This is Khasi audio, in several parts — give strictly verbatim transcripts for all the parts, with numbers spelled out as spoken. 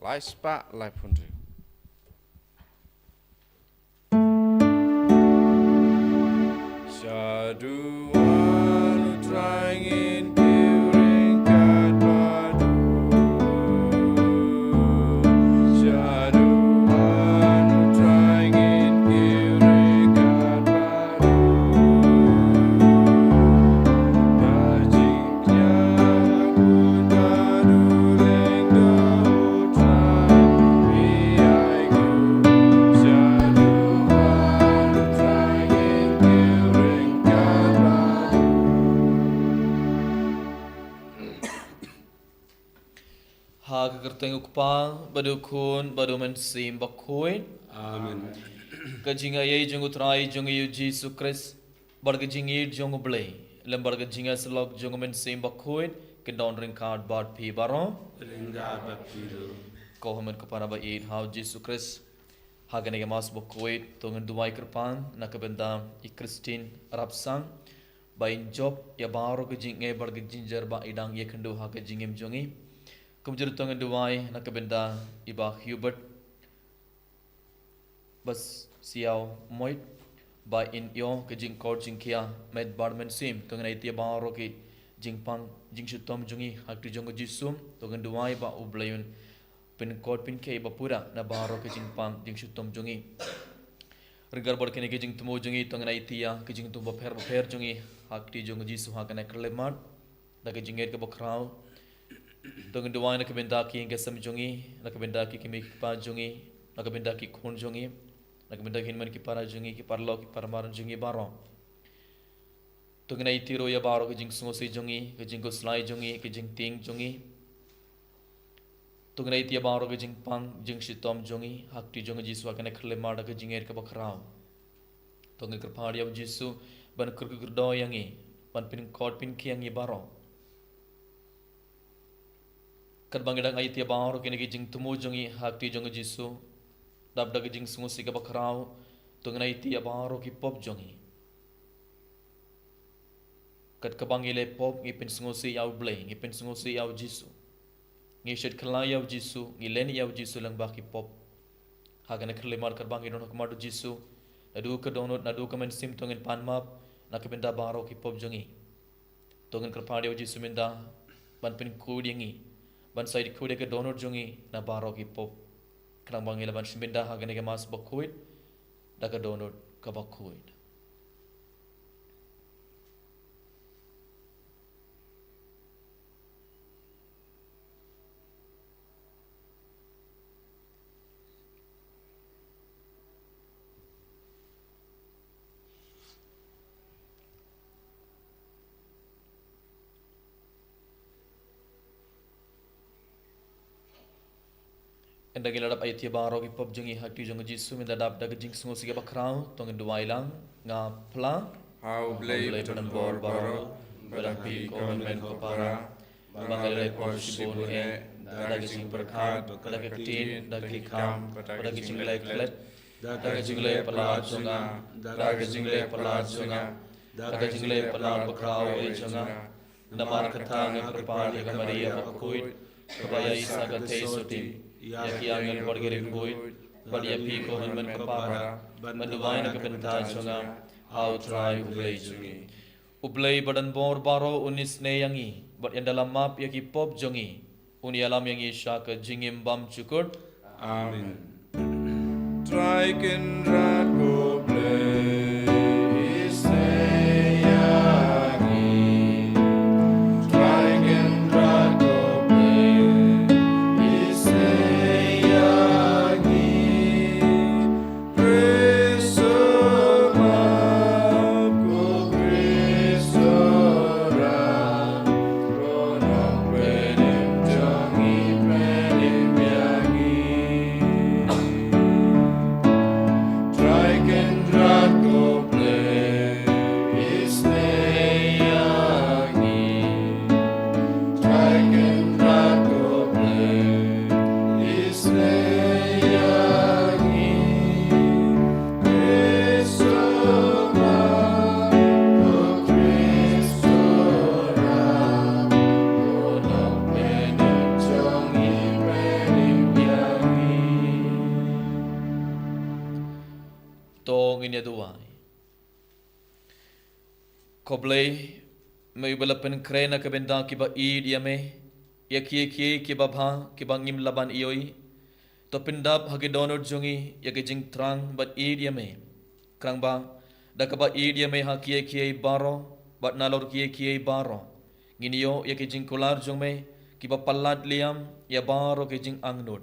Lai spah lai phew hynriew. Shaduh U Trai ngin kiew ryngkat bad u. Shaduh U Trai ngin kiew ryngkat bad u. Ka jingkñia bad u Trai. Ha ka kyrteng U Kpa, bad U Khun, bad U Mynsiem Bakhuid. Amen. Ka jingaiei jong U Trai jong ngi U Jisu Khrist, bad ka jingïeit jong U Blei, lem bad ka jingïasyllok jong U Mynsiem Bakhuid, kin don ryngkat bad phi baroh. Ryngkat bad phi ruh. Ko hynmen ko para ba ïeit ha U Jisu Khrist. Ha kane ka Mass bakhuid, to ngin duwai kyrpang na ka bynta i Christine Rapsang, ba in jop ïa baroh ka jingeh bad ka jingjia ba i dang ïakynduh ha ka jingim jong i. Kumjuh to ngin duwai na ka bynta i Bah Hubert Basiaw Moit, ba in ïoh ka jingkor jingkhia met bad mynsiem. To ngin aiti ïa baroh ki jingpang jingshitom jong i ha kti jong U Jisu. To ngin duwai ba U Blei un pynkor pynkhie i ba pura na baroh ki jingpang jingshitom jong i. Ryngkat bad kine ki jingthmu jong i, to ngin aiti ïa ki jingthmu bapher bapher jong i ha kti jong U Jisu ha kane ka khyllipmat da ka jingngeit kaba khraw. To ngin duwai na ka bynta ki ïing ki sem jong i, na ka bynta ki kmie ki kpa jong i, na ka bynta ki khun jong i, na ka bynta ki hynmen ki para jong i, ki paralok ki parmar jong i baroh. To ngin aiti ruh ïa baroh ka jingsngewsih jong i, ka jingkhuslai jong i, ka jingtieng jong i. To ngin aiti ïa baroh ka jingpang jingshitom jong i ha kti jong U Jisu ha kane ka khyllipmat da ka jingngeit kaba khraw. To ngin kyrpad ïa U Jisu ban kyrkhu kyrdoh ïa ngi, ban pynkor pynkhie ïa ngi baroh. Katba ngi dang aiti ïa baroh kine ki jingthmu jong i ha kti jong U Jisu, dap da ka jingsngewsih kaba khraw, to ngin aiti ïa baroh ki pop jong i. Kat kaba ngi leh pop, ngi pynsngewsih ïa U Blei, ngi pynsngewsih ïa U Jisu. Ngi shait khlaiñ ïa U Jisu, ngi len ïa U Jisu lyngba ki pop. Ha kane ka khyllipmat katba ngi don ha khmat U Jisu, naduh ka dohnud, naduh ka mynsiem to ngin pan map na ka bynta baroh ki pop jong i. To ngin kyrpad ïa U Jisu mynta ban pynkhuid ïa ngi, ban shait khuid ïa ka dohnud jong i na baroh ki pop. Khnang ba ngi lah ban shim bynta ha kane ka Mass bakhuid da ka dohnud kaba khuid. Ynda ngi la dap aiti ïa baroh ki pop jong ngi ha kti jong U Jisu, mynta dap da ka jingsngewsih kaba khraw, to ngin duwai lang. Nga phla ha U Blei Badan bor baroh, bad ha phi ko hynmen ko para, ba nga la leh pop shibun eh, da ka jingpyrkhat, da ka ktien, da ka kham, da ka jingleh klet, da ka jingleh palat jong nga, da ka jingleh palat jong nga, da ka jingleh palat bakhraw eh jong nga. Namar kata nga kyrpad ïa ka Maria bakhuid, kaba ïa i sa ka theisotti, ïa ki angel bad ki riewkhuid, bad ïa phi ko hynmen ko para, ban duwai na ka bynta jong nga ha U Trai U Blei jong ngi. U Blei Badan bor baroh un isynei ïa ngi, bad ynda la map ïa ki pop jong ngi, un ïalam ïa ngi sha ka jingim bymjukut. Amen. Trai Kynrad ko Blei, isynei ïa ngi. Trai Kynrad ko Blei, isynei ïa ngi. Khrist u map, ko Khrist u rat, ko Nongpynim jong ngi, pynim ïa ngi. Trai Kynrad Ngin ïa duwai. Ko Blei, me uba la pynkhreh na ka bynta kiba ïeit ïa me, ïa kiei kiei kiba bha kiba ngim lah ban ïohi. To pyndap ha ki dohnud jong ngi ïa ka jingthrang bad ïeit ïa me. Khnang ba da kaba ïeit ïa me ha kiei kiei baroh bad nalor kiei kiei baroh, ngin ïoh ïa ki jingkular jong me kiba palat liam ïa baroh ki jingangnud.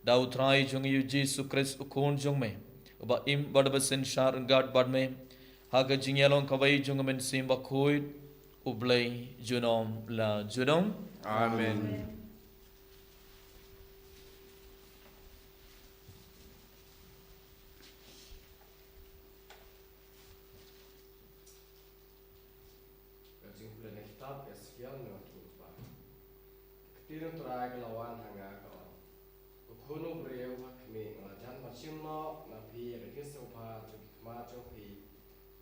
Da U Trai jong ngi U Jisu Khrist U Khun jong me, uba im bad uba synshar ryngkat bad me ha ka jingïalong kawei jong U Mynsiem Bakhuid, U Blei junom la junom. Amen. Ka jingpule na kitab Esekiel, na ka lynnong ba. Ka ktien U Trai ka la wan ha nga, ka ong: Ko khun u briew, ha khmih, nga la jan ban shim noh na phi ïa ka jingsngewbha jong ki khmat jong phi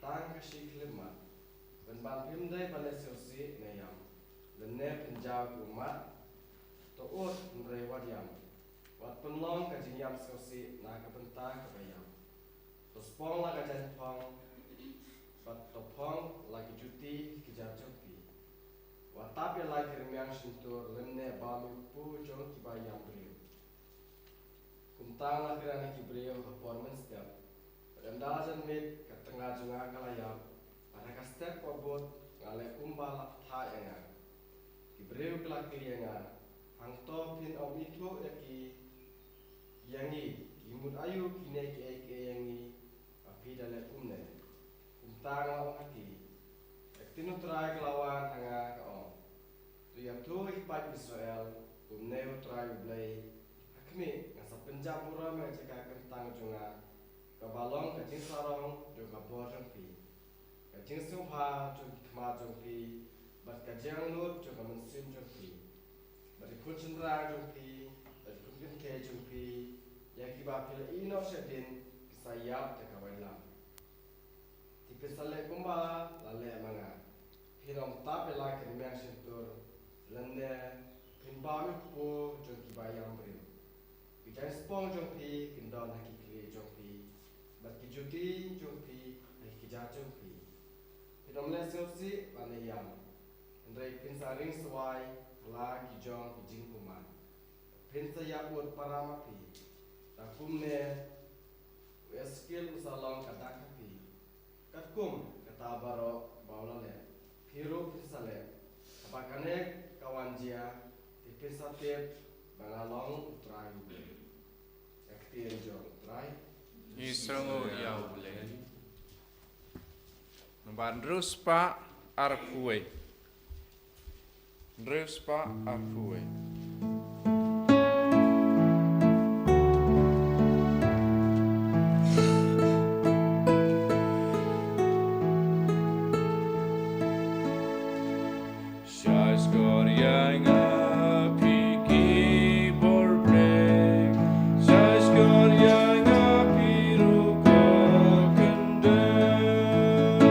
tang ka shi khyllipmat, pynban phim dei ban leh sngewsih ne ïam, lymne pynjaw ki ummat. To ud, hynrei wat ïam, wat pynlong ka jingïam sngewsih na ka bynta kaba ïam. To spong la ka jaiñphong, bad to phong la ki juti ki kjat jong phi. Wat tap ïa la ki rmiang shyntur lymne bam ïa u kpu jong kiba ïam briew. Kumta nga la kren ïa ki briew ha por mynstep, bad ynda la jan miet ka tnga jong nga ka la ïap, bad ha ka step kaba bud nga leh kumba la pynthah ïa nga. Ki briew ki la kylli ïa nga, hangto phin ym ithuh ïa ki, ïa ngi, ki mut aïu kine kiei kiei ïa ngi, ba phi da leh kumne? Kumta nga la ong ha ki, ka ktien U Trai ka la wan ha nga, ka ong: To ïathuh ïa ki paid Israel, kumne U Trai U Blei: Ha khmih, nga sa pynjah burom ïa ka jaka kyntang jong nga, kaba long ka jingsarong jong ka bor jong phi, ka jingsngewbha jong ki khmat jong phi, bad ka jingangnud jong ka mynsiem jong phi, bad ki khun shynrang jong phi, bad ki khun kynthei jong phi, ïa kiba phi la ïehnoh shadien, ki sa ïap da ka wailam. Te phin sa leh kumba la leh ma nga. Phin ym tap ïa la ki rmiang shyntur, lymne phin bam ïa u kpu jong kiba ïam briew. Ki jaiñspong jong phi kin don ha ki khlieh jong phi, bad ki juti jong phi ha ki kjat jong phi. Phin ym leh sngewsih bad ne ïam, hynrei phin sa ring sawai ha la ki jong ki jingkumat. Phin sa ïa ud para ma phi. Da kumne u Esekiel u sa long ka dak ha phi. Katkum kata baroh ba u la leh, phi ruh phin sa leh. Haba kane ka wan jia, te phin sa tip ba nga long U Trai U Blei. Ka ktien jong U Trai. Ngi sngewnguh ïa U Blei. Nambar hynriew spah arphew wei. Hynriew spah arphew wei. Shah shkor ïa nga phi ki bor Blei, shah shkor ïa nga phi ruh ko kyndit.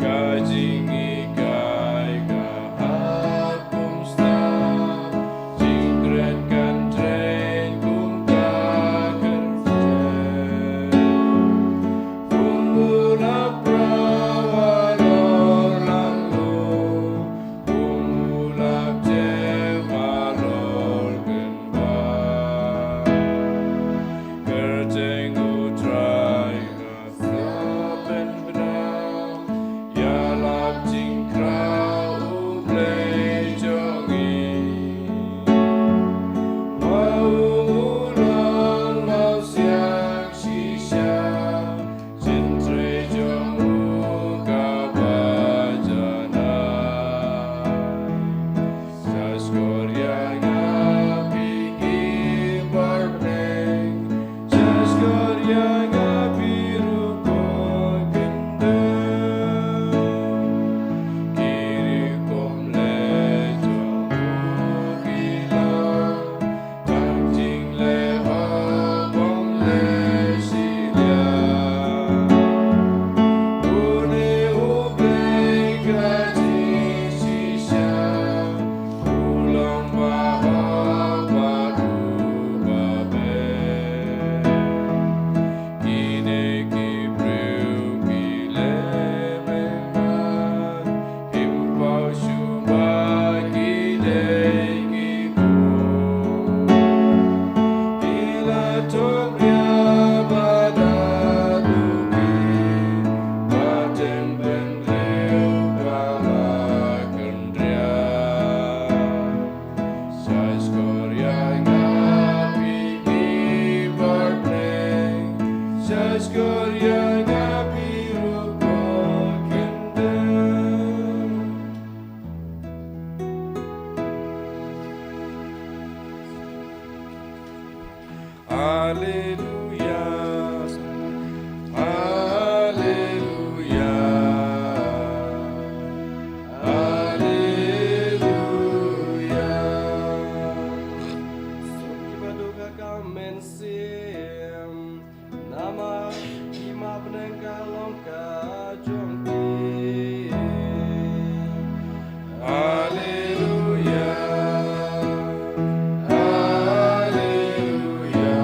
Ka jinghikai ka hap kumstad. Haleluya. Haleluya. Haleluya. Suk ki ba duk ha ka mynsiem, namar ki hima bneng ka long ka jong ki. Haleluya. Haleluya.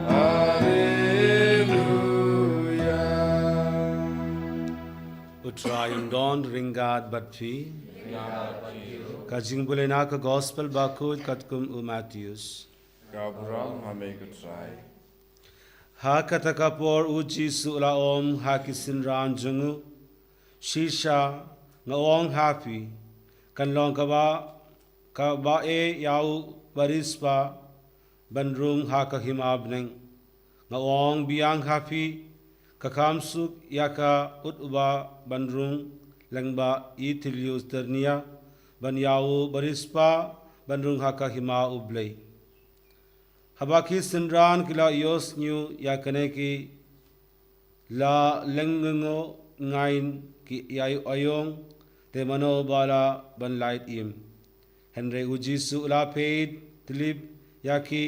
Haleluya. U Trai un don ryngkat bad phi. Ka jingpule na ka Gospel bakhuid katkum u Mathaios. Ka burom ha me ko Trai. Ha kata ka por u Jisu u la ong ha ki synran jong u, shisha nga ong ha phi, kan long kaba, kaba eh ïa u bariewspah ban rung ha ka hima bneng. Nga ong biang ha phi, ka kham suk ïa ka ut uba ban rung lyngba i thylliej tyrnia ban ïa u bariewspah ban rung ha ka hima U Blei. Haba ki synran ki la ïohsngew ïa kane ki la lyngngoh ngai ki ïa u aïong, te mano ba lah ban lait im. Hynrei u Jisu u la peit tyllep ïa ki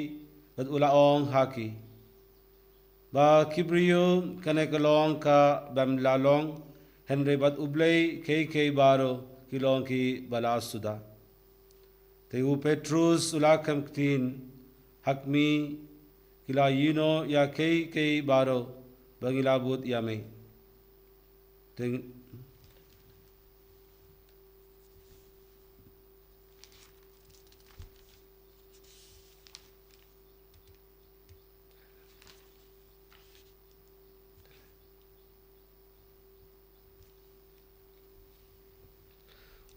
bad u la ong ha ki, ba ki briew kane ka long ka bym lah long, hynrei bad U Blei kiei kiei baroh ki long ki ba la suda. Te u Petrus u la khlem ktien, ha khmih, ki la ïehnoh ïa kiei kiei baroh ba ngi la bud ïa me. Te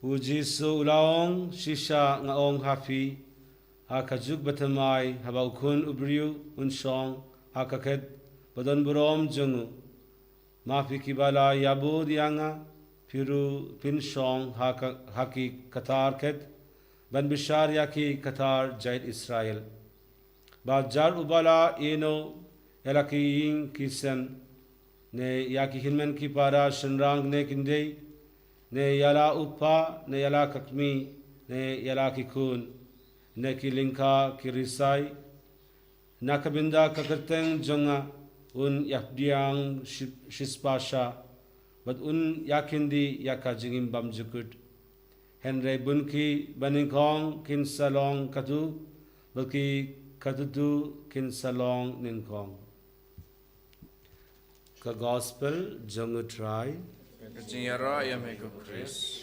U Jisu u la ong, shisha nga ong ha phi, ha ka juk bathymmai haba u Khun u briew un shong ha ka khet ba don burom jong u, ma phi ki ba la ïabud ïa nga, phi ruh phin shong ha ka, ha ki katar khet ban bishar ïa ki katar jait Israel. Ba jar uba la ïehnoh ïa la ki ïing ki sem, ne ïa ki hynmen ki para shynrang ne khyndiat, ne ïa la u kpa, ne ïa la ka kmie, ne ïa la ki khun, ne ki lyngkha ki risa, na ka bynta ka kyrteng jong nga, un ïapdiang shi-, shispah shah, bad un ïakhyndiat ïa ka jingim bymjukut. Hynrei bun ki banyngkong kin sa long katto, bad ki katto kin sa long nyngkong. Ka Gospel jong u Trai. Ka jingïarap ïa me ko Khrist.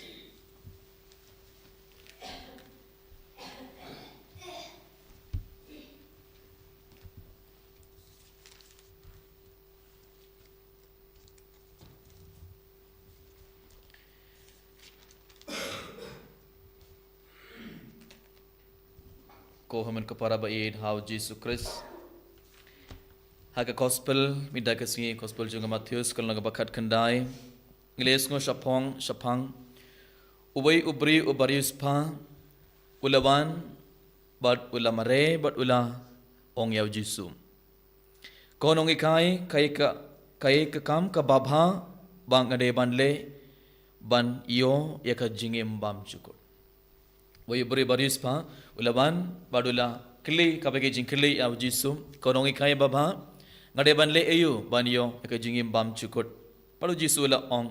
Ko hynmen ko para ba ïeit ha u Jisu Khrist. Ha ka Gospel mynta ka sngi, Gospel jong u Mathaios, ka lynnong kaba khatkhyndai. Ngi la ïohsngew shaphang, shaphang uwei u briew u bariewspah u la wan bad u la mareh bad u la ong ïa u Jisu, ko nonghikai, kaei ka, kaei ka kam kaba bha ba nga dei ban leh ban ïoh ïa ka jingim bymjukut. Uwei u briew bariewspah u la wan bad u la kylli kaba ki jingkylli ïa u Jisu, ko nonghikai babha, nga dei ban leh aïu ban ïoh ïa ka jingim bymjukut? Bad u Jisu u la ong,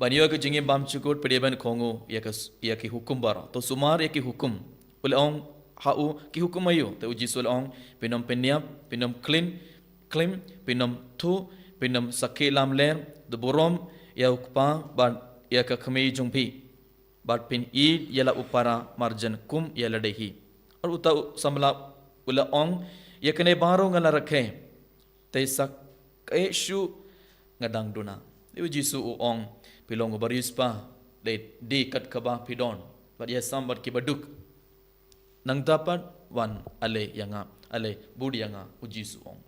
ban ïoh ïa ka jingim bymjukut phi dei ban kohnguh ïa ka s-, ïa ki hukum baroh. To sumar ïa ki hukum. U la ong ha u, ki hukum aïu? Te u Jisu u la ong, phin ym pynïap, phin ym klim, klim, phin ym thuh, phin ym sakhi lamler, to burom ïa u kpa bad ïa ka kmie jong phi, bad phin ïeit ïa la u para marjan kum ïa lade hi. Ar uta u samla u la ong, ïa kane baroh nga la rakhe, te sa kaei shuh nga dang duna? Te u Jisu u ong, phi long u bariewspah, dei, dei kat kaba phi don, bad ïasam bad ki baduk. Nangta pat wan ale ïa nga, ale bud ïa nga, u Jisu u ong.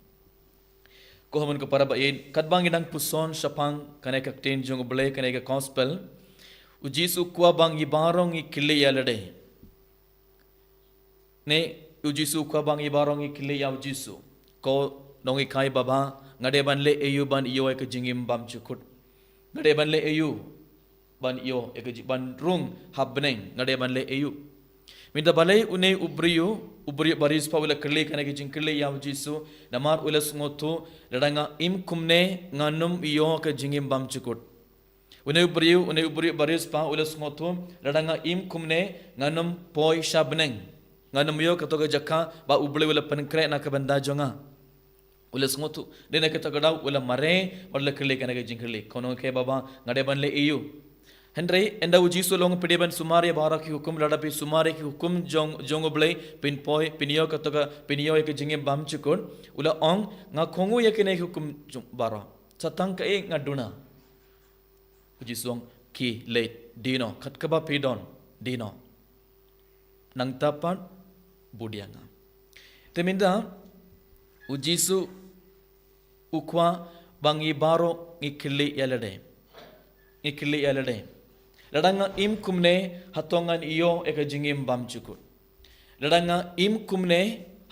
Ko hynmen ko para ba ïeit, katba ngi dang puson shaphang kane ka ktien jong u Blei, kane ka Gospel, u Jisu u kwah ba ngi baroh ngi kylli ïa lade, ne U Jisu u kwah ba ngi baroh ngi kylli ïa u Jisu. Ko nonghikai babha, nga dei ban leh aïu ban ïoh ïa ka jingim bymjukut? Nga dei ban leh aïu ban ïoh ïa ka ji-, ban rung ha bneng? Nga dei ban leh aïu? Mynta balei une u briew, u briew bariewspah u la kylli kane ka jingkylli ïa u Jisu, namar u la sngewthuh, lada nga im kumne, ngan ym ïoh ka jingim bymjukut. Une u briew, une u briew bariewspah u la sngewthuh, lada nga im kumne, ngan ym poi sha bneng. Ngan ym ïoh kato ka jaka ba U Blei u la pynkhreh na ka bynta jong nga. U la sngewthuh, dei na kata ka daw u la mareh, u la kylli kane ka jingkylli. Ko nonghikai babha, nga dei ban leh aïu? Hynrei ynda u Jisu u la ong, phi dei ban sumar ïa baroh ki hukum, lada phi sumar ïa ki hukum jong, jong U Blei, phin poi, phin ïoh kato ka, phin ïoh ïa ka jingim bymjukut. U la ong, nga kohnguh ïa kine ki hukum jong baroh. Sa tang kaei nga duna? U Jisu u ong, khie leit, die noh, kat kaba phi don, die noh. Nangta pat bud ïa nga. Te mynta u Jisu u kwah ba ngi baroh ngi kylli ïa lade. Ngi kylli ïa lade. Lada nga im kumne, hato ngan ïoh ïa ka jingim bymjukut? Lada nga im kumne,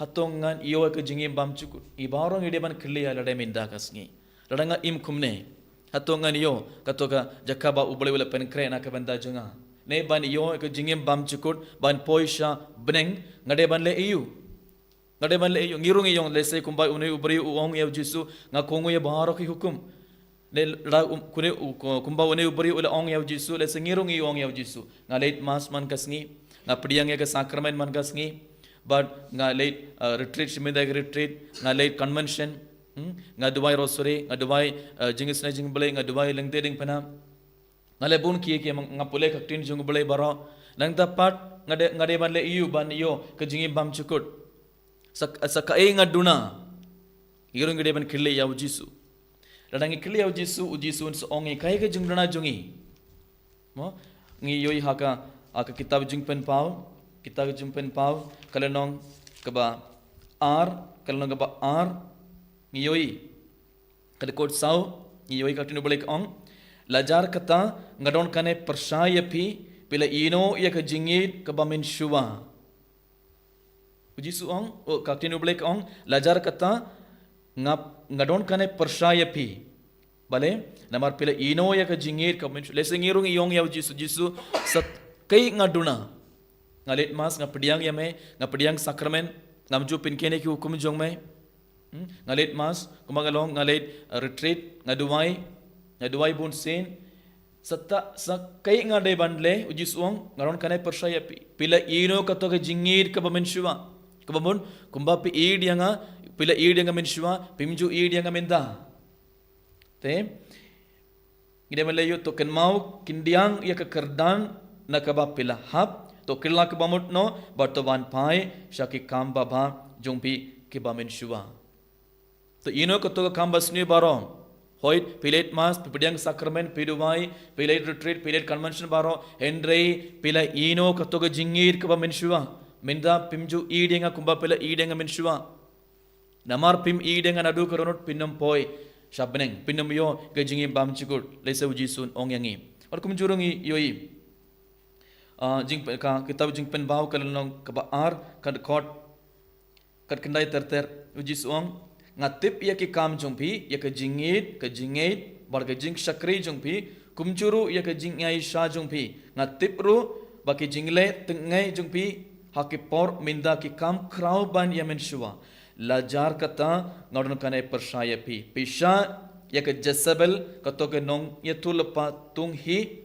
hato ngan ïoh ïa ka jingim bymjukut? Ngi baroh ngi dei ban kylli ïa lade mynta ka sngi. Lada nga im kumne, hato ngan ïoh kato ka jaka ba U Blei u la pynkhreh na ka bynta jong nga? Ne ban ïoh ïa ka jingim bymjukut, ban poi sha bneng, nga dei ban leh aïu? Nga dei ban leh aïu? Ngi ruh ngi ong, lehse kumba une u briew u ong ïa u Jisu, nga kohnguh ïa baroh ki hukum. Ne la, um, kune u, ko-, kumba une u briew u la ong ïa u Jisu, lehse ngi ruh ngi ong ïa u Jisu, nga leit mass man ka sngi, nga pdiang ïa ka sakramen man ka sngi, bad nga leit, uh, retreat, shi mynta ka retreat, nga leit convention, hmm? Nga duwai rosary, nga duwai, uh, jingisynei jong U Blei, nga duwai lynti diengphna. Nga leh bun ki, ki, nga pule ka ktien jong U Blei baroh. Nangta pat nga dei, nga dei ban leh aïu ban ïoh ka jingim bymjukut? Sa, sa kaei nga duna? Ngi ruh ngi dei ban kylli ïa u Jisu. Lada ngi kylli ïa u Jisu, u Jisu un sa ong ïa kaei ka jingduna jong ngi. Mo? Ngi ïohi ha ka, ha ka kitab Jingpynpaw, kitab Jingpynpaw, ka lynnong kaba ar, ka lynnong kaba ar, ngi ïohi. Ka dkhot saw, ngi ïohi ka ktien U Blei ka ong, la jar kata, nga don kane pyrshah ïa phi, phi la ïehnoh ïa ka jingïeid kaba mynshuwa. U Jisu u ong, oh, ka ktien U Blei ka ong, la jar kata, nga, nga don kane pyrshah ïa phi. Balei? Namar phi la ïehnoh ïa ka jingïeid kaba mynshuwa. Lehse ngi ruh ngi ong ïa u Jisu, Jisu, sa kaei nga duna? Nga leit mass, nga pdiang ïa me, nga pdiang sakramen, ngam ju pynkheiñ ïa ki hukum jong me. Hmm? Nga leit mass, kumba nga la ong, nga leit, uh, retreat, nga duwai, nga duwai bun sien. Sa ta, sa kaei nga dei ban leh, u Jisu u ong, nga don kane pyrshah ïa phi. Phi la ïehnoh kato ka jingïeid kaba mynshuwa. Kaba bun, kumba phi ïeid ïa nga, phi la ïeid ïa nga mynshuwa, phim ju ïeid ïa nga mynta. Te, ngi dei ban leh aïu? To kynmaw khyndiat ïa ka kyrdan na kaba phi la hap, to kylla kaba mut noh, bad to wan phai sha ki kam babha jong phi kiba mynshuwa. To ïehnoh kato ka kam basniew baroh. Hooid, phi leit mass, phi pdiang sakramen, phi duwai, phi leit retreat, phi leit convention baroh, hynrei phi la ïehnoh kato ka jingïeid kaba mynshuwa. Mynta phim ju ïeid ïa nga kumba phi la ïeid ïa nga mynshuwa. Namar phim ïeid ïa nga naduh ka dohnud, phin ym poi sha bneng, phin ym ïoh ka jingim bymjukut, lehse u Jisu un ong ïa ngi. Bad kumjuh ruh ngi ïohi, ah, jing, ka kitab Jingpynpaw ka lynnong kaba ar, ka dkhot, ka dkhot khyndai ter ter, u Jisu u ong, nga tip ïa ki kam jong phi, ïa ka jingïeid, ka jingïeid, bad ka jingshakri jong phi, kumjuh ruh ïa ka jingïaishah jong phi. Nga tip ruh ba ki jingleh tyngeh jong phi ha ki por mynta ki kham khraw ban ïa mynshuwa. La jar kata, nga don kane pyrshah ïa phi. Phi shah ïa ka Jesebel, kato ka nongïathuhlypa thung hi,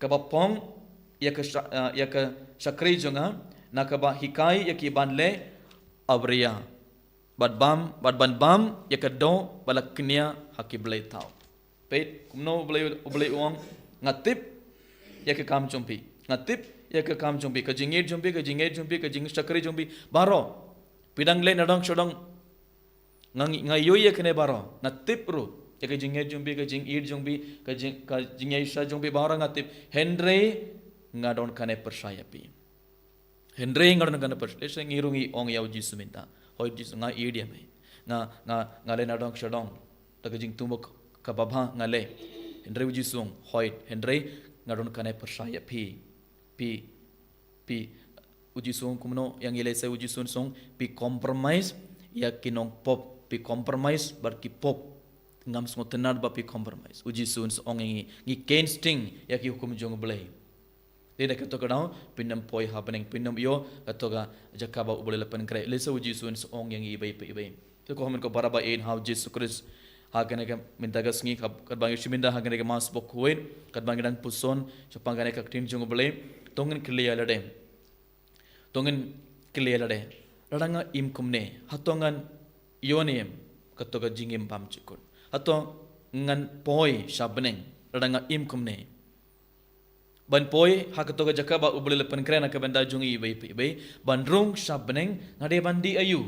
kaba phong ïa ka sha-, ah, ïa ka shakri jong nga, na kaba hikai ïa ki ban leh awria. Bad bam, bad ban bam ïa ka doh ba la kñia ha ki blei thaw. Peit kumno U Blei, U Blei u ong, nga tip ïa ka kam jong phi. Nga tip ïa ka kam jong phi, ka jingïeid jong phi, ka jingïeid jong phi, ka jingshakri jong phi baroh. Phi dang leh nadong shadong. Nga ngi, nga ïohi ïa kane baroh. Nga tip ruh ïa ka jingïeid jong phi, ka jingïeid jong phi, ka jing, ka jingïaishah jong phi baroh nga tip. Hynrei nga don kane pyrshah ïa phi. Hynrei nga don kane pyrshah. Lehse ngi ruh ngi ong ïa u Jisu mynta, hooid Jisu, nga ïeid ïa me. Nga, nga, nga leh nadong shadong da ka jingthmu kaba bha nga leh. Hynrei u Jisu u ong, hooid, hynrei nga don kane pyrshah ïa phi. Phi, phi, U Jisu kumno ïa ngi, lehse u Jisu un sa ong phi compromise ïa ki nongpop, phi compromise bad ki pop. Ngam sngewtynnad ba phi compromise. U Jisu un sa ong ïa ngi, ngi khein sting ïa ki hukum jong U Blei. Te da kato ka daw phin ym poi ha bneng, phin ym ïoh kato ka jaka ba U Blei la pynkhreh. Lehse u Jisu un sa ong ïa ngi iwei pa iwei. Te ko hynmen ko para ba ïeit ha u Jisu Khrist, ha kane ka mynta ka sngi, katba ngi shu mynta ha kane ka Mass bakhuid, katba ngi dang puson shaphang kane ka ktien jong U Blei, to ngin kylli ïa lade. To ngin kylli ïa lade, lada nga im kumne, hato ngan ïoh ne em kato ka jingim bymjukut? Hato ngan poi sha bneng lada nga im kumne? Ban poi ha kato ka jaka ba U Blei la pynkhreh na ka bynta jong ngi iwei pa iwei, ban rung sha bneng, nga dei ban dih aïu?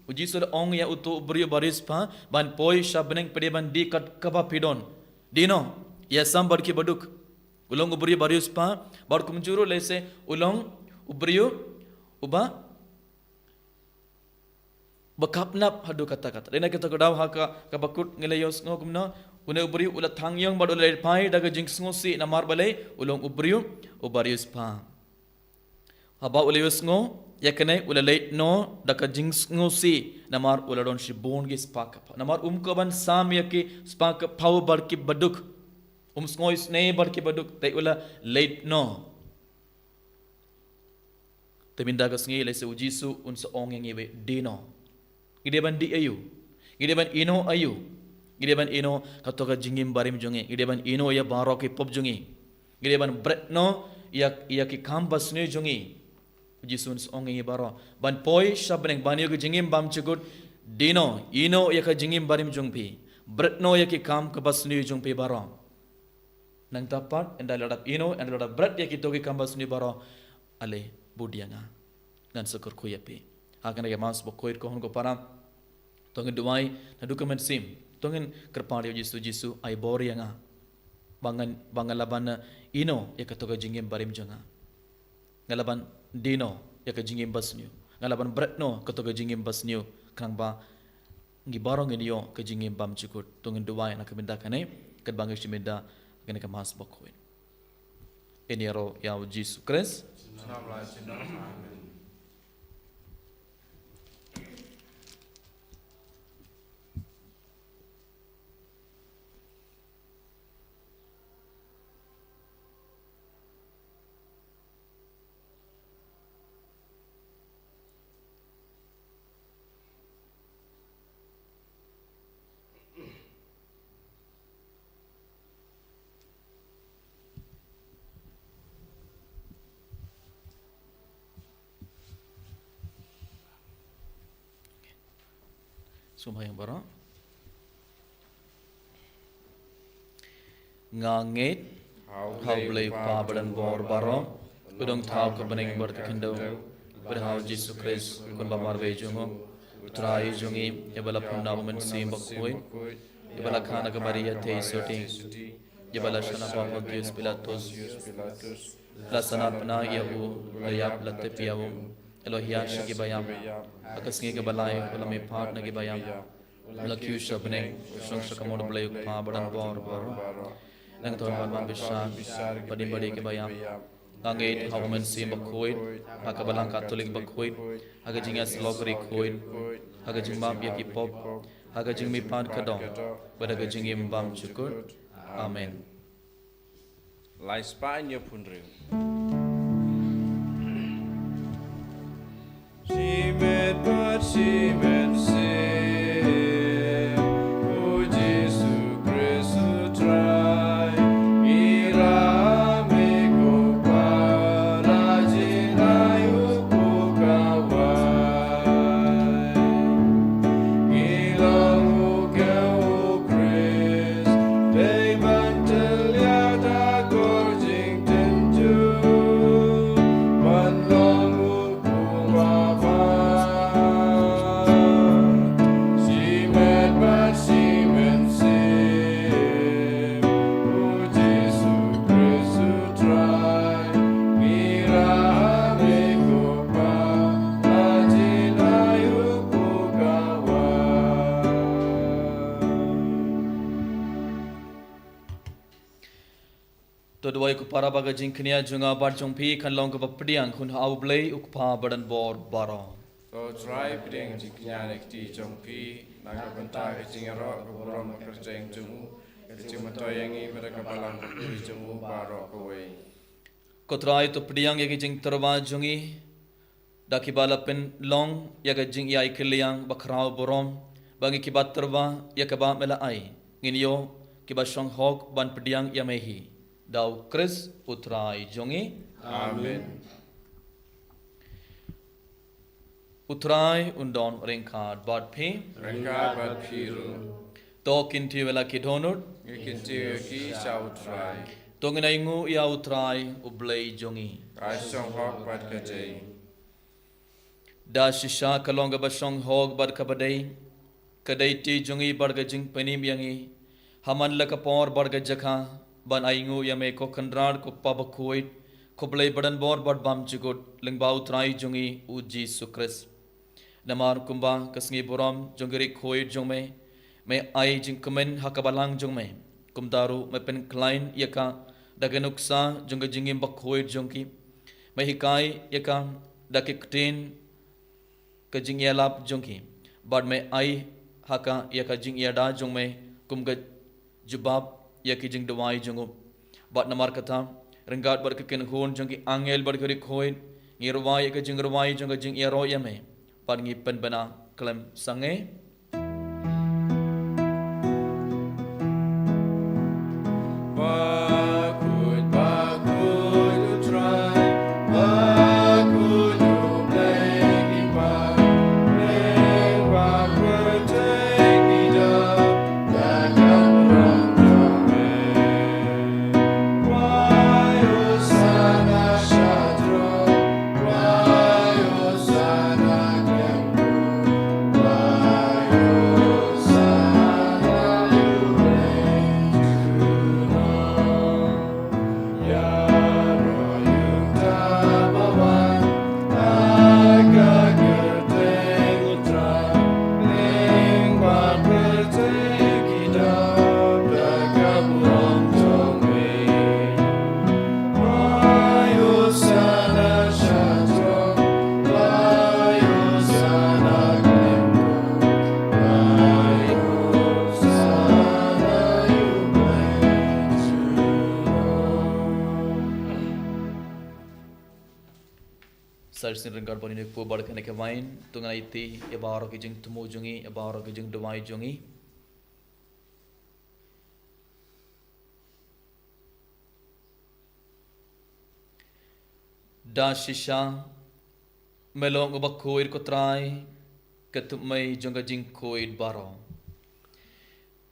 U Jisu u la ong ïa uto u briew ba riewspah, ban poi sha bneng phi dei ban dih kat kaba phi don. Dih noh, ïasam bad ki baduk. U long u briew ba riewspah, bad kumjuh ruh lehse u long u briew uba, ba khynnah haduh katta katta. Dei na kato ka daw ha ka, kaba kut ngi la ïohsngew kumno, une u briew u la thang ïong bad u la leit phai da ka jingsngewsih, namar balei? U long u briew uba riewspah. Haba u la ïohsngew ïa kane, u la leit noh da ka jingsngewsih, namar u la don shibun ki spah ki phew. Namar um kwah ban sam ïa ki spah ki phew bad ki baduk. Um sngew isynei bad ki baduk, te u la leit noh. Te mynta ka sngi lehse u Jisu un sa ong ïa ngi iwei, dih noh. Ngi dei ban dih aïu? Ngi dei ban ïehnoh aïu? Ngi dei ban ïehnoh kato ka jingim barim jong ngi. Ngi dei ban ïehnoh ïa baroh ki pop jong ngi. Ngi dei ban bret noh ïa, ïa ki kam basniew jong ngi. U Jisu un sa ong ïa ngi baroh, ban poi sha bneng, ban ïoh ka jingim bymjukut, dih noh, ïehnoh ïa ka jingim barim jong phi. Bret noh ïa ki kam kaba sniew jong phi baroh. Nangta pat, ynda la dep ïehnoh, ynda la dep bret ïa kito ki kam basniew baroh, ale bud ïa nga, ngan sa kyrkhu ïa phi. Ha kane ka Mass bakhuid ko hynmen ko para, to ngin duwai naduh ka mynsiem. To ngin kyrpad ïa u Jisu, Jisu, ai bor ïa nga ba ngan, ba ngan lah ban ïehnoh ïa kato ka jingim barim jong nga. Nga lah ban dih noh ïa ka jingim basniew. Nga lah ban bret noh kato ka jingim basniew. Khnang ba ngi baroh ngin ïoh ka jingim bymjukut. To ngin duwai na ka bynta kane, katba ngi shu mynta ha kane ka Mass bakhuid. Ïaroh ïa u Jisu Khrist. Sngewbha ïa baroh. Nga ngeit ha U Blei Kpa badonbor baroh, u don thaw ka bneng bad ka khyndew, bad ha u Jisu Khrist, u khun ba marwei jong u, u Trai jong ngi, ïa ba la pynbna u Mynsiem Bakhuid, ïa ba la kha na ka Maria theisotti, ïa ba la shah na bor u Pontius Pilatus, la sanad bnai ïa u, la ïap, la tip ïa u, la hiar sha ki ba ïap, ha ka sngi kaba lai u la mihpat na ki ba ïap, u la kiew sha bneng, u shong sha ka mut U Blei U Kpa badonbor baroh. Nangta un wan ban bishar bad im bad ïa ki ba ïap. Nga ngeit ha u Mynsiem Bakhuid, ha ka Balang Katholik bakhuid, ha ka jingïasyllok ri khuid, ha ka jingmap ïa ki pop, ha ka jingmihpat ka doh, bad ha ka jingim bymjukut. Amen. Lai spah, ñiew phew hynriew. Shimet bad shi mynsiem, u Jisu Khrist u Trai, ngi ïa me ko Kpa, la jin ai u pukawai. Ngi long u kiew u Khrist, dei ban tyllia da ka jingtynjuh, ban long u Kpa ba bha. Duwai ko para ba ka jingkñia jong nga bad jong phi kan long kaba pdiang hun ha U Blei U Kpa badonbor baroh. To Trai, pdiang jingkñia na kti jong phi na ka bynta ka jingïaroh ka burom ka kyrteng jong u, ka jingmyntoi ïa ngi bad ka balang ka puri jong u baroh kawei. Ko Trai, to pdiang ïa ki jingtyrwa jong ngi da kiba la pynlong ïa ka jingïai kylliang bakhraw burom, ba ngi kiba tyrwa ïa kaba me la ai ngin ïoh kiba shong hok ban pdiang ïa me hi. Da U Khrist U Trai jong ngi. Amen. U Trai un don ryngkat bad phi. Ryngkat bad phi ruh. To kyntiew ïa la ki dohnud. Ngi kyntiew ïa ki sha U Trai. To ngin ainguh ïa U Trai U Blei jong ngi. Ka shong hok bad ka dei. Da shisha ka long kaba shong hok bad kaba dei, ka dei ti jong ngi bad ka jingpynim ïa ngi ha man la ka por bad ka jaka ban ainguh ïa me ko Kynrad ko Kpa bakhuid, ko Blei badonbor bad bymjukut, lyngba U Trai jong ngi U Jisu Khrist. Namar kumba ka sngi burom jong ki riewkhuid jong me, me ai jingkmen ha ka balang jong me, kumta ruh me pynkhlaiñ ïa ka da ka nuksa jong ka jingim bakhuid jong ki. Me hikai ïa ka da ki ktien ka jingïalap jong ki, bad me ai ha ka ïa ka jingïada jong me kum ka jubab ïa ki jingduwai jong u. Bad namar kata, ryngkat bad ka kynhun jong ki angel bad ki riewkhuid, ngi rwai ïa ka jingrwai jong ka jingïaroh ïa me, bad ngi pynbna khlem sangeh. Bakhuid, bakhuid U Trai, bakhuid U Blei ki paidbah, pyrthei ki dap da ka burom jong me. Rwai Hosana sha throne, rwai Hosana khlem Sa shisien ryngkat bad ïa u Blei bad kane ka wine, to ngin ïa ïa baroh ki jingthmu jong ngi, ïa baroh ki jingduwai jong ngi. Da shisha me long uba khuid ko Trai, ka thymmei jong ka jingkhuid baroh.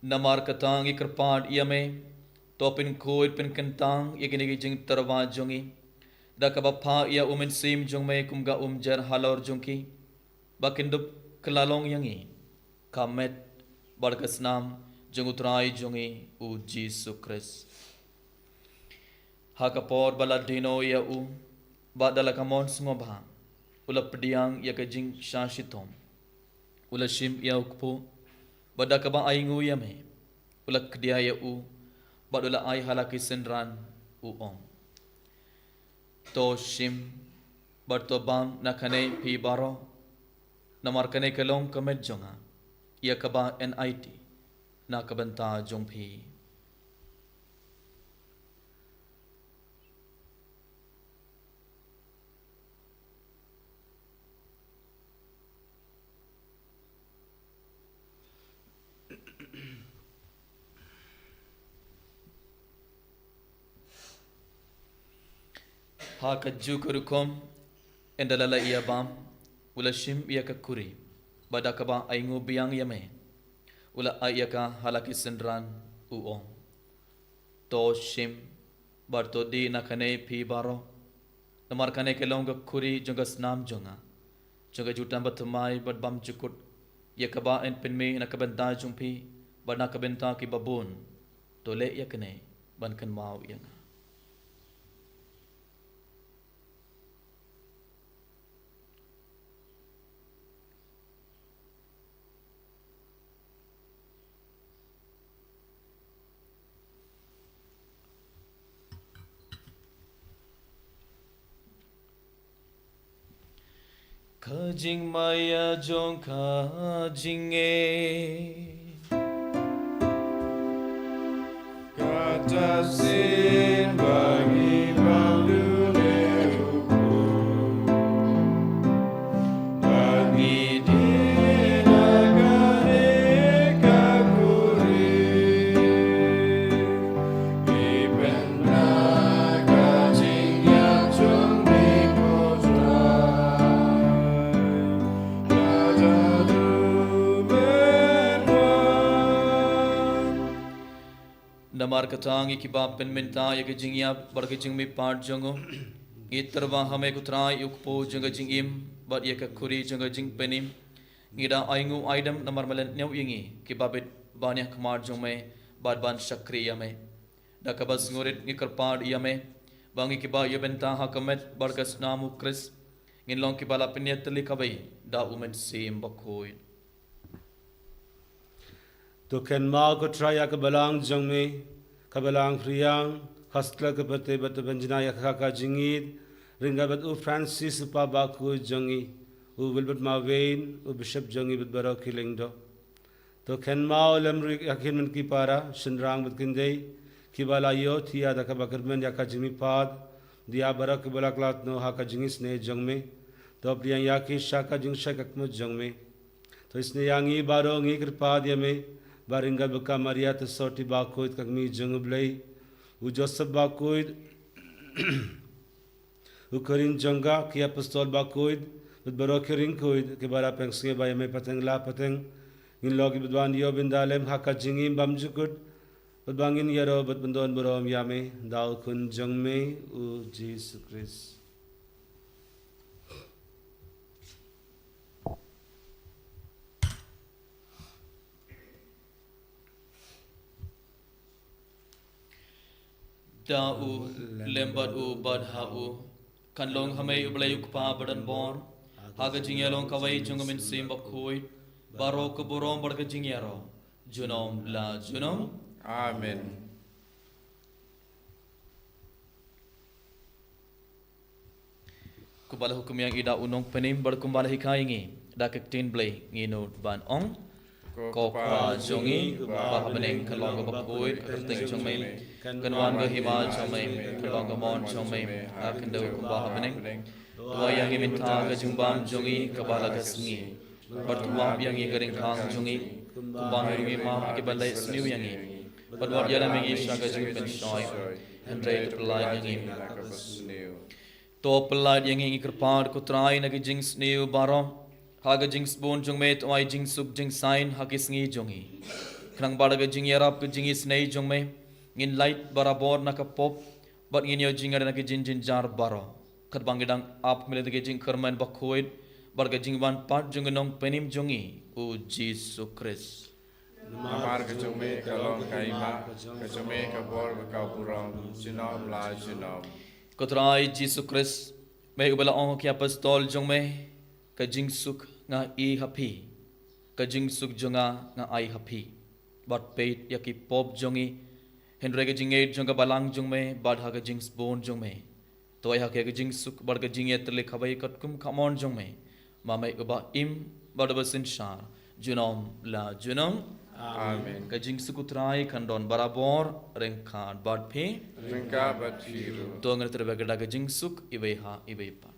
Namar kata ngi kyrpad ïa me, to pynkhuid pynkyntang ïa kine ki jingtyrwa jong ngi da kaba phah ïa u Mynsiem jong me kum ka umjer halor jong ki, ba kin dup kylla long ïa ngi ka met bad ka snam jong u Trai jong ngi u Jisu Khrist. Ha ka por ba la die noh ïa u, bad da la ka mon sngewbha u la pdiang ïa ka jingshah shitom, u la shim ïa u kpu, bad da kaba ainguh ïa me u la kdia ïa u, bad u la ai ha la ki synran, u ong: To shim bad to bam na kane phi baroh, namar kane ka long ka met jong nga, ïa kaba yn aiti na ka bynta jong phi. Ha kajuh ka rukom, ynda la la ïa bam, u la shim ïa ka khuri, bad da kaba ainguh biang ïa me, u la ai ïa ka ha la ki synran, u ong: To shim bad to dih na kane phi baroh, namar kane ka long ka khuri jong ka snam jong nga, jong ka jutang bathymmai bad bymjukut, ïa kaba yn pynmih na ka bynta jong phi bad na ka bynta kiba bun. To leh ïa kane ban kynmaw ïa nga. Ka jingmaïa jong ka jingngeit. Kata sien ba ngi bam dune u Trai, ba ngi die na kane ka khuri. Ngi pynbna ka jingïap jong ngi ko Trai, lada du men wan. Namar kata ngi kiba pynmynta ïa ka jingïap bad ka jingmihpat jong u, ngi tyrwa ha me ko Trai, ïa u kpu jong ka jingim bad ïa ka khuri jong ka jingpynim. Ngi da ainguh aidem namar me la ñiew ïa ngi kiba bit ban ïakhmat jong me bad ban shakri ïa me. Da kaba sngewrit ngi kyrpad ïa me ba ngi kiba ïoh bynta ha ka met bad ka snam u Khrist, ngin long kiba la pynïatylli kawei da u Mynsiem Bakhuid. To kynmaw ko Trai ïa ka balang jong me, ka balang phriang, ha satlak ka pyrthei, bad to pynjngai ïa ka ha ka jingïeit ryngkat bad u Francis u Papa Bakhuid jong ngi, u Wilbert Marwein, u Bishop jong ngi bad baroh ki lyngdoh. To kynmaw lem ruh ïa ki hynmen ki para, shynrang bad kynthei, kiba la ïohthiah da kaba kyrmen ïa ka jingmihpat, da ïa baroh kiba la khlad noh ha ka jingisynei jong me. To pdiang ïa ki sha ka jingshai khadkhyndai jong me. To isynei ïa ngi baroh, ngi kyrpad ïa me ba ryngkat bad ka Maria Theisotti Bakhuid ka kmie jong u Blei, u Joseph Bakhuid, u Korin jong ka, ki apostol bakhuid bad baroh ki riewkhuid kiba la pynsngewbha ïa me pateng la pateng, ngin long kiba wan ïoh bynta lem ha ka jingim bymjukut, bad ba ngin ïaroh bad pyndonburom ïa me da u Khun jong me u Jisu Khrist. Da u lem bad u bad ha u, kan long ha me u Blei u Kpa badonbor, ha ka jingïalong kawei jong u Mynsiem Bakhuid, baroh ka burom bad ka jingïaroh junom la junom. Amen. Kumba la hukum ïa ngi da u Nongpynim bad kumba la hikai ïa ngi da ka ktien Blei, ngin nud ban ong: Ko Kpa jong ngi uba ha bneng, kan long kaba khuid ka kyrteng jong me, kan wan ka hima jong me, kan long ka mon jong me ha khyndew kumba ha bneng. To ai ïa ngi mynta ka jingbam jong ngi kaba la ka sngi, bad to map ïa ngi ka ryngkang jong ngi, kumba ngi ruh ngi map ïa kiba leh sniew ïa ngi, bad wat ïalam ïa ngi sha ka jingpynshoi, hynrei to pyllait ïa ngi. To pyllait ïa ngi, ngi kyrpad ko Trai, na ki jingsniew baroh, ha ka jingsbun jong me to ai jingsuk jingsain ha ki sngi jong ngi, khnang ba da ka jingïarap ka jingisynei jong me ngin lait barabor na ka pop, bad ngin ïoh jingïada na ki jingjynjar baroh, katba ngi dang ap ha me lynti ka jingkyrmen bakhuid bad ka jingwan pat jong u Nongpynim jong ngi u Jisu Khrist. Namar ka jong me ka long ka hima, ka jong me ka bor bad ka burom junom la junom. Ko Trai Jisu Khrist, me uba la ong ha ki apostol jong me: Ka jingsuk nga ai ha phi, ka jingsuk jong nga nga ai ha phi. Wat peit ïa ki pop jong ngi, hynrei ka jingngeit jong ka balang jong me bad ha ka jingsbun jong me to ai ha ki ka jingsuk bad ka jingïatylli kawei katkum ka mon jong me, ma me uba im bad uba synshar junom la junom. Amen. Ka jingsuk u Trai kan don barabor ryngkat bad phi. Ryngkat bad phi ruh. To ngin ïatrei bad ka jingsuk iwei ha iwei pat.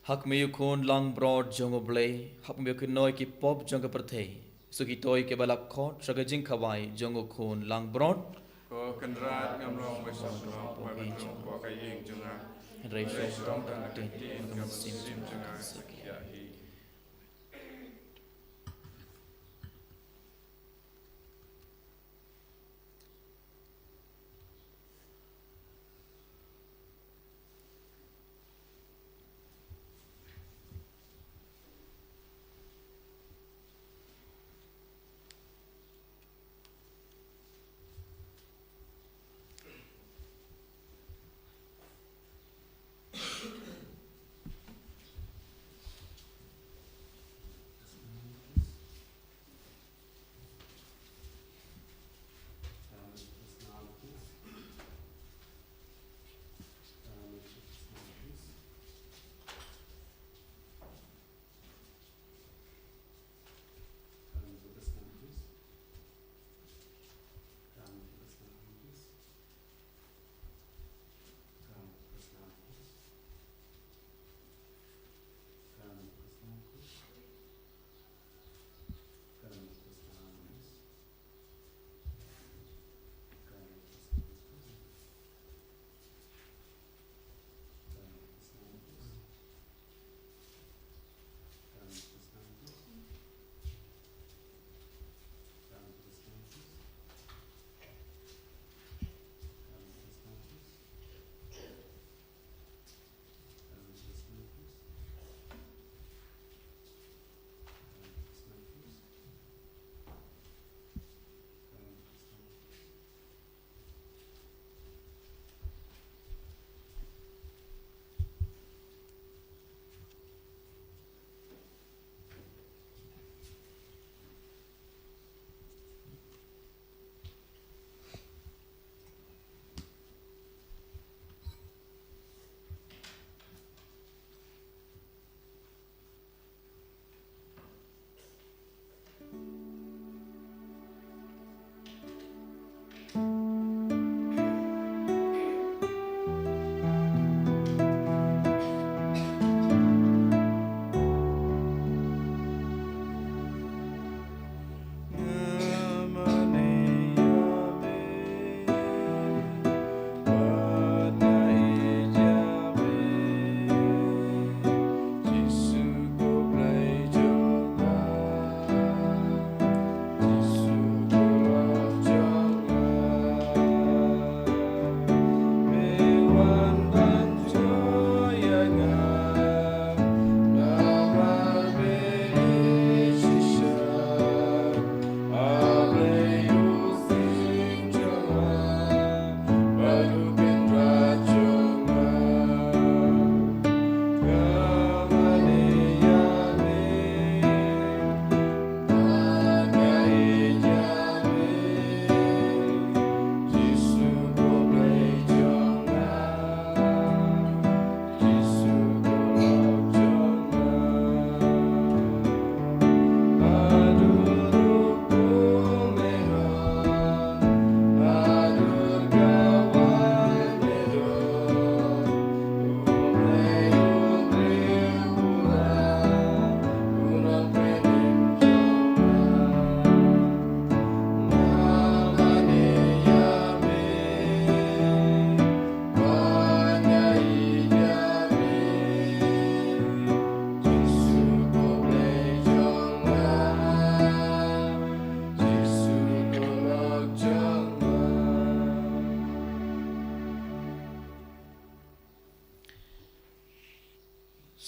Ha khmih u Khun langbrot jong U Blei, hap ban kynnoh ïa ki pop jong ka pyrthei. Shu kito kiba la khot sha ka jingkhawai jong u Khun langbrot. Ko Kynrad, ngam long ba sngewthuh, ba pynlong ko ka ïing jong nga. Hynrei sngewthuh tang ka ktien ka mynsiem jong nga sa ïa hi.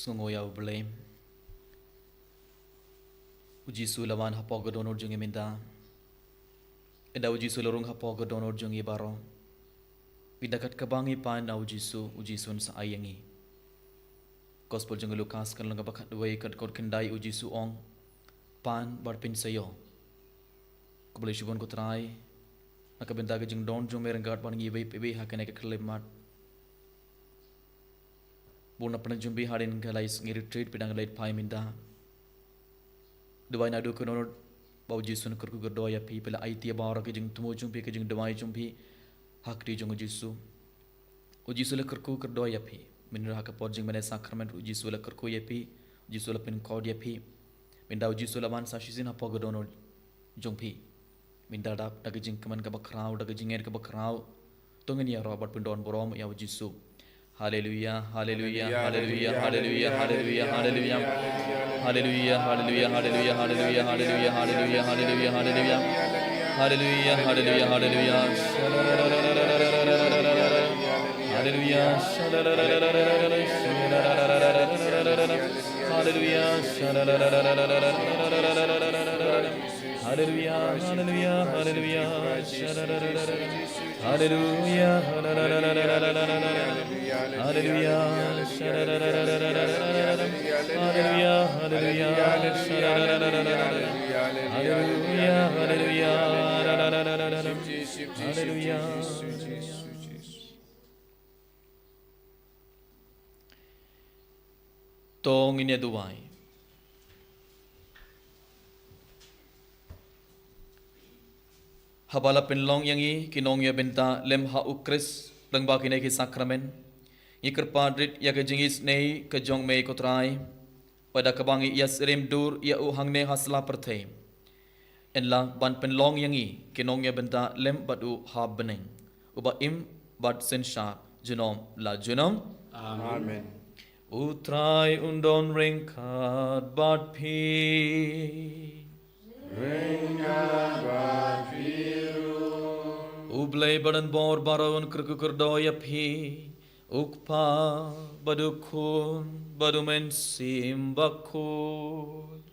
Sngewnguh ïa U Blei. U Jisu u la wan hapoh ka dohnud jong ngi mynta. Ynda U Jisu u la rung hapoh ka dohnud jong ngi baroh, ynda kat kaba ngi pan na U Jisu, U Jisu un sa ai ïa ngi. Gospel jong u Lukas ka lynnong kaba khatwei, ka dkhot khyndai, U Jisu u ong, "Pan bad phin sa ïoh." Khublei shibun ko Trai na ka bynta ka jingdon jong me ryngkat bad ngi iwei pa iwei ha kane ka khyllipmat. Bun na pdeng jong phi hadien ka lai sngi retreat phi dang leit phai mynta. Duwai naduh ka dohnud ba U Jisu un kyrkhu kyrdoh ïa phi, phi la aiti ïa baroh ka jingthmu jong phi, ka jingduwai jong phi ha kti jong U Jisu. U Jisu u la kyrkhu kyrdoh ïa phi. Mynta ha ka por jingmane sakramen ruh u Jisu u la kyrkhu ïa phi, u Jisu u la pynkhuid ïa phi. Mynta u Jisu u la wan sa shisien hapoh ka dohnud jong phi. Mynta da, da ka jingkmen kaba khraw, da ka jingngeit kaba khraw, to ngin ïaroh bad pyndonburom ïa u Jisu. Haleluya, haleluya, haleluya, haleluya, haleluya, haleluya. Haleluya, haleluya, haleluya, haleluya, haleluya, haleluya, haleluya, haleluya. Haleluya, haleluya, haleluya. Haleluya. Haleluya. Haleluya, haleluya, haleluya. Haleluya, haleluya, haleluya. Haleluya, haleluya, haleluya. Haleluya, haleluya, haleluya. Haleluya, haleluya. Haleluya. To ngin ïa duwai. Haba la pynlong ïa ngi ki nongïabynta lem ha u Khrist lyngba kine ki sakramen, ngi kyrpad rit ïa ka jingisynei ka jong me ko Trai, bad da kaba ngi ïasyriem dur ïa u hangne ha sla pyrthei. Yn lah ban pynlong ïa ngi ki nongïabynta lem bad u ha bneng, uba im bad synshar junom la junom. Amen. U Trai un don ryngkat bad phi. Ryngkat bad phi ruh. U Blei badonbor baroh un kyrkhu kyrdoh ïa phi, u Kpa bad u Khun bad u Mynsiem Bakhuid.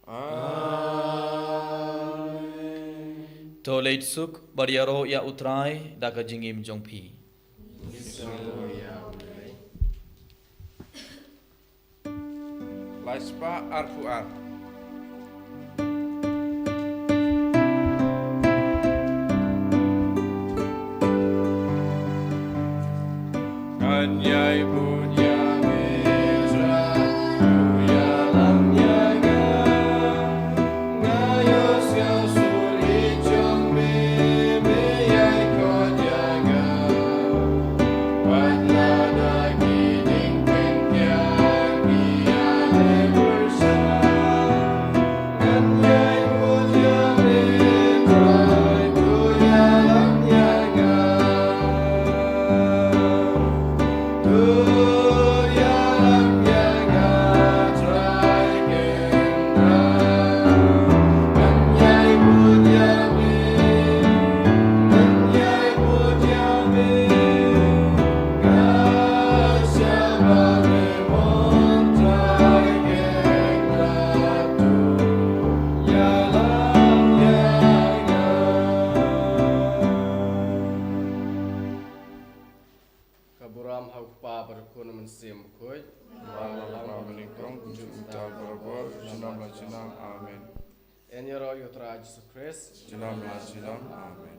Amen. To leit suk bad ïaroh ïa u Trai da ka jingim jong phi. Lai spah arphew ar. Ngan ïai bud ïa me Trai, to ïalam ïa nga. Nga ïohsngew sur ïeit jong me, me ïai khot ïa nga. Wat lada ki diengphna ki ïaleh pyrshah. Ka burom ha u Kpa bad u Khun, u Mynsiem Bakhuid. Ba la lang ba nyngkong, kumjuh mynta, barabor, junom la junom. Amen. Yn ïaroh ïa u Trai Jisu Khrist. Junom la junom. Amen.